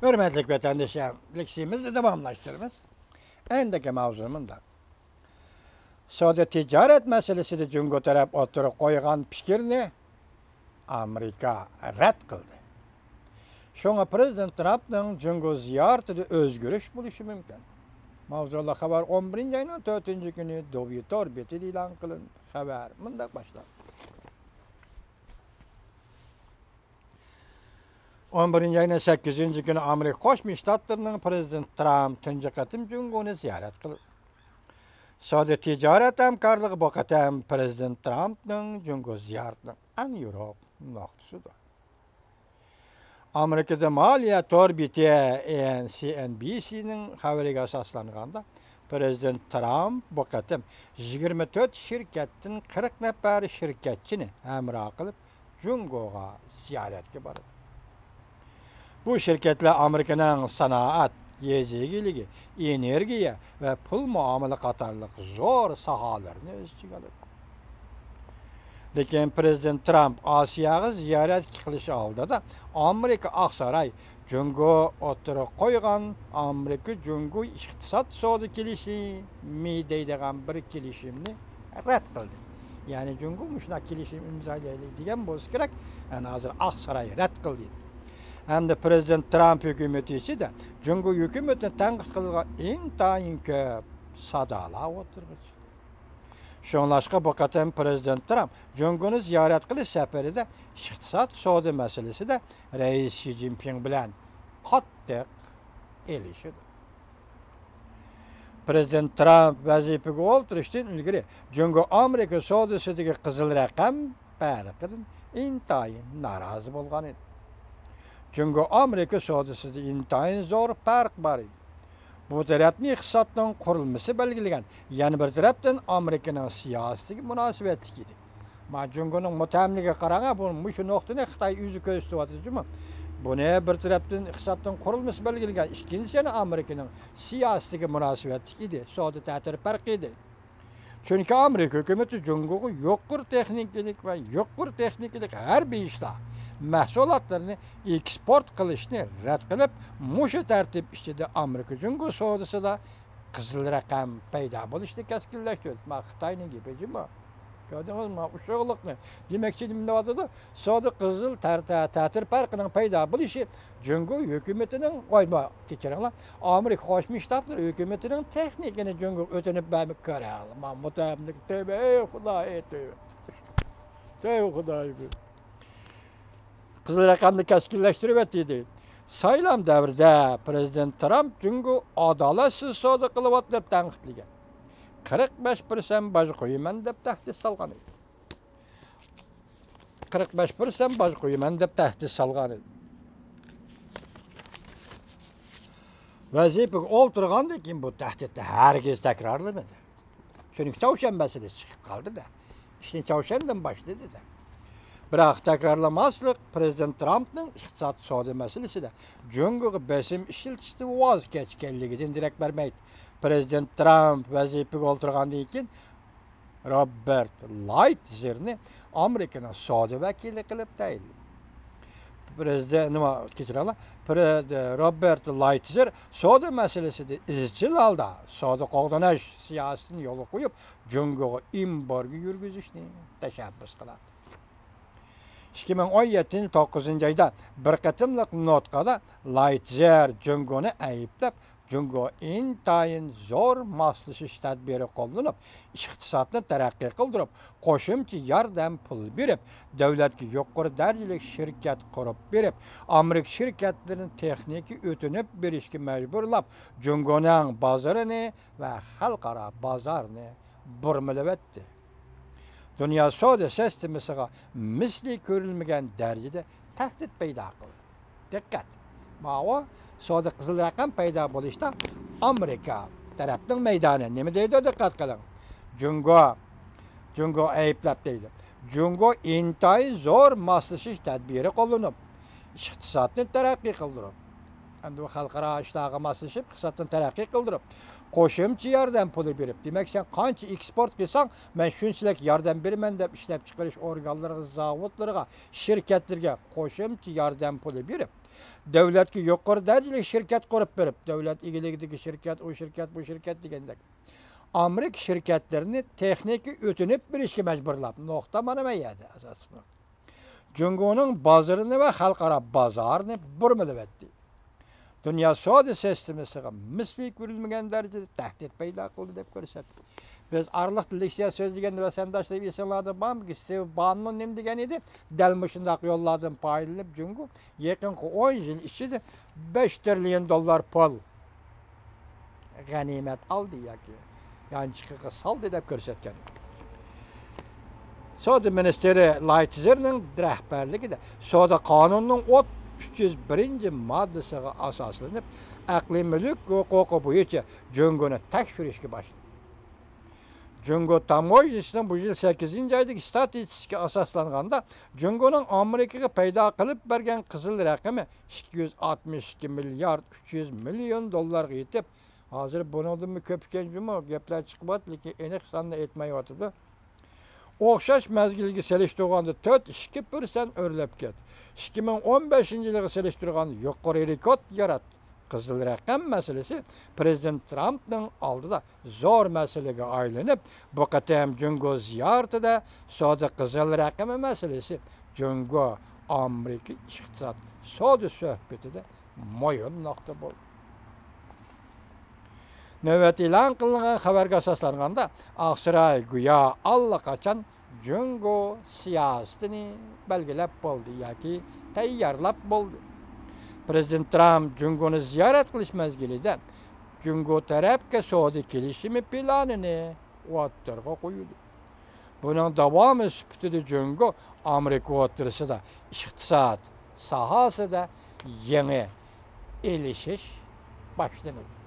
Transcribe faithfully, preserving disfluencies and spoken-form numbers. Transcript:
ھۆرمەتلىك ۋەتەنداشلار، لېكسىيىمىزنى داۋاملاشتۇرىمىز. ئەندىكى ماۋزۇ مۇنداق. سودا تىجارەت مەسىلىسىدە جۇڭگو تەرەپ ئوتتۇرىغا قويغان پىكىرنى ئامېرىكا رەت قىلدى. شۇڭا پىرېزىدېنت ترامپنىڭ جۇڭگو زىيارىتىدە ئۆزگىرىش بولۇشى مۇمكىن. ماۋزۇلۇق خەۋەر، ئون بىرىنچى ئاينىڭ تۆتىنچى كۈنى دوۋيۇ تور بېتىدە ئېلان قىلىندى. خەۋەر مۇنداق باشلانغان. ئون بىرىنچى ئاينىڭ سەككىزىنچى كۈنى ئامېرىكا قوشما شتاتلىرىنىڭ پىرېزىدېنتى ترامپ تۇنجى قېتىم جۇڭگونى زىيارەت قىلدى. سودا تىجارەت ھەمكارلىقى بۇ قېتىم پىرېزىدېنت ترامپنىڭ جۇڭگو زىيارىتىنىڭ ئەڭ يورۇق نۇقتىسىدۇر. ئامېرىكىدا مالىيە تور بېتى سى ئېن بى سىنىڭ خەۋىرىگە ئاساسلانغاندا، پىرېزىدېنت ترامپ بۇ قېتىم يىگىرمە تۆت شىركەتتىن قىرىق نەپەر شىركەتچىنى ھەمراھ قىلىپ، جۇڭگوغا زىيارەتكە بارىدۇ. بۇ شىركەتلەر ئامېرىكىنىڭ سانائەت، يېزا ئىگىلىكى، ئېنېرگىيە ۋە پۇل مۇئامىلە قاتارلىق زور ساھەلەرنى ئۆز ئىچىگە ئالىدۇ. لېكىن پىرېزىدېنت ترامپ ئاسىياغا زىيارەت قىلىش ئالدىدا ئامېرىكا ئاقساراي جۇڭگو ئوتتۇرىغا قويغان ئامېرىكا جۇڭگو ئىقتىساد سودا كېلىشىمى دەيدىغان بىر كېلىشىمنى رەت قىلدى. يەنى جۇڭگو مۇشۇنداق كېلىشىم ئىمزالايلى دېگەن بولسا كېرەك، ئەنە ھازىر ئاقساراي رەت قىلدى. ھەمدە پىرېزىدېنت ترامپ ھۆكۈمىتى ئىچىدە جۇڭگو ھۆكۈمىتىنى تەنقىد قىلىدىغان ئىنتايىن كۆپ سادالار ئوتتۇرىغا چىقتى. شۇڭلاشقا بۇ قېتىم پىرېزىدېنت ترامپ جۇڭگونى زىيارەت قىلىش سەپىرىدە ئىقتىساد سودا مەسىلىسىدە رەئىس شى جىنپىڭ بىلەن قاتتىق ئېلىشىدۇ. پىرېزىدېنت ترامپ ۋەزىپىگە ئولتۇرۇشتىن ئىلگىرى جۇڭگو ئامېرىكا سودىسىدىكى قىزىل رەقەم پەرقىدىن ئىنتايىن نارازى بولغان ئىدى. جۇڭگو ئامېرىكا سودىسىدا ئىنتايىن زور پەرق بار ئىدى. بۇ تەرەپنى ئىقتىسادنىڭ قۇرۇلمىسى بەلگىلىگەن، يەنە بىر تەرەپتىن ئامېرىكىنىڭ سىياسىتىگە مۇناسىۋەتلىك ئىدى. ما جۇڭگونىڭ مۇتەئەممىلىكىگە قاراڭا، بۇ، مۇشۇ نۇقتىنى خىتاي ئۆزى كۆرسىتىۋاتىدۇ جۇمۇ. بۇنى بىر تەرەپتىن ئىقتىسادنىڭ قۇرۇلمىسى بەلگىلىگەن، ئىككىنچىسى يەنە ئامېرىكىنىڭ سىياسىتىگە مۇناسىۋەتلىك ئىدى. سودا تەتۈر پەرقى ئىدى. چۈنكى ئامېرىكا ھۆكۈمىتى جۇڭگوغا يۇقىرى تېخنىكىلىق ۋە يۇقىرى تېخنىكىلىق ھەربىي ئىشلار مەھسۇلاتلىرىنى ئېكسپورت قىلىشنى رەت قىلىپ، مۇشۇ تەرتىپ ئىچىدە ئامېرىكا جۇڭگو سودىسىدا قىزىل رەقەم پەيدا بولۇشنى كەسكىنلەشتۈردى. ما خىتاينىڭ گېپى جۇمۇ. كۆردىڭىزمۇ؟ ئۇششۇقلۇقنى. دېمەكچى نېمە دەۋاتىدۇ؟ سودا قىزىل تەر-، تە-، تەتۈر پەرقىنىڭ پەيدا بولۇشى جۇڭگو ھۆكۈمىتىنىڭ، ۋاي، ما، كەچۈرۈڭلار، ئامېرىكا قوشما شتاتلىرى ھۆكۈمىتىنىڭ تېخنىكىنى جۇڭگوغا ئۆتۈنۈپ بەرمەي، كۆرۈڭلار، ما، مۇتەئەممىلىك، تۆبە، ئەي خۇداي، تۆبە. تۆبە خۇداي، بۇ. قىزىل رەقەمنى كەسكىنلەشتۈرۈۋەتتى. سايلام دەۋرىدە پىرېزىدېنت ترامپ جۇڭگو ئادالەتسىز سودا قىلىۋاتىدۇ دەپ تەنقىدلىگەن. قىرىق بەش پىرسەنت باج قويىمەن دەپ تەھدىت سالغان ئىدى. قىرىق بەش پىرسەنت باج قويىمەن دەپ تەھدىت سالغان ئىدى. ۋەزىپىگە ئولتۇرغاندىن كېيىن بۇ تەھدىتنى ھەرگىز تەكرارلىمىدى. چۈنكى چاۋشيەن مەسىلىسى چىقىپ قالدى-دە. ئىشنى چاۋشيەندىن باشلىدى-دە. بىراق تەكرارلىماسلىق پىرېزىدېنت ترامپنىڭ ئىقتىساد سودا مەسىلىسىدە جۇڭگوغا بېسىم ئىشلىتىشتىن ۋاز كەچكەنلىكىدىن دېرەك بەرمەيدۇ. پىرېزىدېنت ترامپ ۋەزىپىگە ئولتۇرغاندىن كېيىن روبېرت لايتزېرنى ئامېرىكىنىڭ سودا ۋەكىلى قىلىپ تەيىنلىدى. پىرېزىدېنت، نېمە، كەچۈرۈڭلار، پىرې-، روبېرت لايتزېر سودا مەسىلىسىدە ئىزچىل ھالدا سودا قوغدىنىش سىياسىتىنى يولغا قويۇپ، جۇڭگوغا ئېمبارگو يۈرگۈزۈشنى تەشەببۇس قىلاتتى. ئىككى مىڭ ئون يەتتىنچى يىل توققۇزىنچى ئايدا بىر قېتىملىق نوتقىدا لايتزېر جۇڭگونى ئەيىبلەپ، جۇڭگو ئىنتايىن زور ماسلىشىش تەدبىرى قوللىنىپ، ئىقتىسادنى تەرەققىي قىلدۇرۇپ، قوشۇمچە ياردەم پۇل بېرىپ، دۆلەتكە يۇقىرى دەرىجىلىك شىركەت قۇرۇپ بېرىپ، ئامېرىكا شىركەتلىرىنى تېخنىكا ئۆتۈنۈپ بېرىشكە مەجبۇرلاپ، جۇڭگونىڭ بازىرىنى ۋە خەلقئارا بازارنى بۇرمىلىۋەتتى. دۇنيا سودا سىستېمىسىغا مىسلى كۆرۈلمىگەن دەرىجىدە تەھدىت پەيدا قىلدى. دىققەت! ماۋۇ سودا قىزىل رەقەم پەيدا بولۇشتا ئامېرىكا تەرەپنىڭ مەيدانى. نېمە دەيدۇ؟ دىققەت قىلىڭ. جۇڭگو، جۇڭگو ئەيىبلەپ دەيدۇ. جۇڭگو ئىنتايىن زور ماسلىشىش تەدبىرى قوللىنىپ، ئىقتىسادنى تەرەققىي قىلدۇرۇپ، ئەمدى بۇ خەلقئارا ئىشلارغا ماسلىشىپ، ئىقتىسادنى تەرەققىي قىلدۇرۇپ، قوشۇمچە ياردەم پۇلى بېرىپ، دېمەك، سەن قانچە ئېكسپورت قىلساڭ، مەن شۇنچىلىك ياردەم بېرىمەن دەپ ئىشلەپچىقىرىش ئورگانلىرىغا، زاۋۇتلىرىغا، شىركەتلىرىگە قوشۇمچە ياردەم پۇلى بېرىپ، دۆلەتكە يۇقىرى دەرىجىلىك شىركەت قۇرۇپ بېرىپ، دۆلەت ئىگىلىكىدىكى شىركەت، ئۇ شىركەت، بۇ شىركەت دېگەندەك، ئامېرىكا شىركەتلىرىنى تېخنىكا ئۆتۈنۈپ بېرىشكە مەجبۇرلاپ، نۇقتا مانا مەن يەردە ئاساسلىق. جۇڭگونىڭ بازىرىنى ۋە خەلقئارا بازارنى بۇرمىلىۋەتتى. دۇنيا سودا سىستېمىسىغا مىسلى كۆرۈلمىگەن دەرىجىدە تەھدىت پەيدا قىلدى دەپ كۆرسەتتى. بىز ئارىلىقتا لېكسىيە سۆزلىگەندە، ۋەتەنداشلار، ئېسىڭلاردا بارمۇ، سىۋ بانمۇن نېمە دېگەن ئىدى؟ دەل مۇشۇنداق يوللاردىن پايدىلىنىپ، جۇڭگو يېقىنقى ئون يىل ئىچىدە بەش تىرىليون دوللار پۇل غەنىيمەت ئالدى ياكى يانچۇقىغا سالدى دەپ كۆرسەتكەن. سودا مىنىستىرى لاي تىزېرنىڭ رەھبەرلىكىدە سودا قانۇنىنىڭ ئوت-، ئۈچ يۈز بىرىنچى ماددىسىغا ئاساسلىنىپ، ئەقلىي مۈلۈك ھوقۇقى بويىچە جۇڭگونى تەكشۈرۈشكە باشلىدى. جۇڭگو تاموژنىسىنىڭ بۇ يىل سەككىزىنچى ئايدىكى ستاتىستىكىغا ئاساسلانغاندا، جۇڭگونىڭ ئامېرىكىغا پەيدا قىلىپ بەرگەن قىزىل رەقىمى ئىككى يۈز ئاتمىش ئىككى مىليارد ئۈچ يۈز مىليون دوللارغا يېتىپ، ھازىر بۇنىڭدىنمۇ كۆپ ئىكەن جۇمۇ، گەپلەر چىقىۋاتىدۇ، لېكىن ئېنىق ساننى ئېيتمايۋاتىدۇ. ئوخشاش مەزگىلگە سېلىشتۇرغاندا تۆت ئىككى پىرسەنت ئۆرلەپ كەتتى. ئىككى مىڭ ئون بەشىنچى يىلىغا سېلىشتۇرغاندا يۇقىرى رېكورت ياراتتى. قىزىل رەقەم مەسىلىسى پرېزىدېنت ترامپنىڭ ئالدىدا زور مەسىلىگە ئايلىنىپ، بۇ قېتىم جۇڭگو زىيارىتىدە سودا قىزىل رەقىمى مەسىلىسى جۇڭگو ئامېرىكا ئىقتىساد سودا سۆھبىتىدە مۇھىم نۇقتا بولدى. نۆۋەتتە ئېلان قىلىنغان خەۋەرگە ئاساسلانغاندا، ئاقساراي گويا ئاللىقاچان جۇڭگو سىياسىتىنى بەلگىلەپ بولدى ياكى تەييارلاپ بولدى. پرېزىدېنت ترامپ جۇڭگونى زىيارەت قىلىش مەزگىلىدە جۇڭگو تەرەپكە سودا كېلىشىمى پىلانىنى ئوتتۇرىغا قويدى. بۇنىڭ داۋامى سۈپىتىدە جۇڭگو ئامېرىكا ئوتتۇرىسىدا ئىقتىساد ساھەسىدە يېڭى ئېلىشىش باشلىنىدۇ.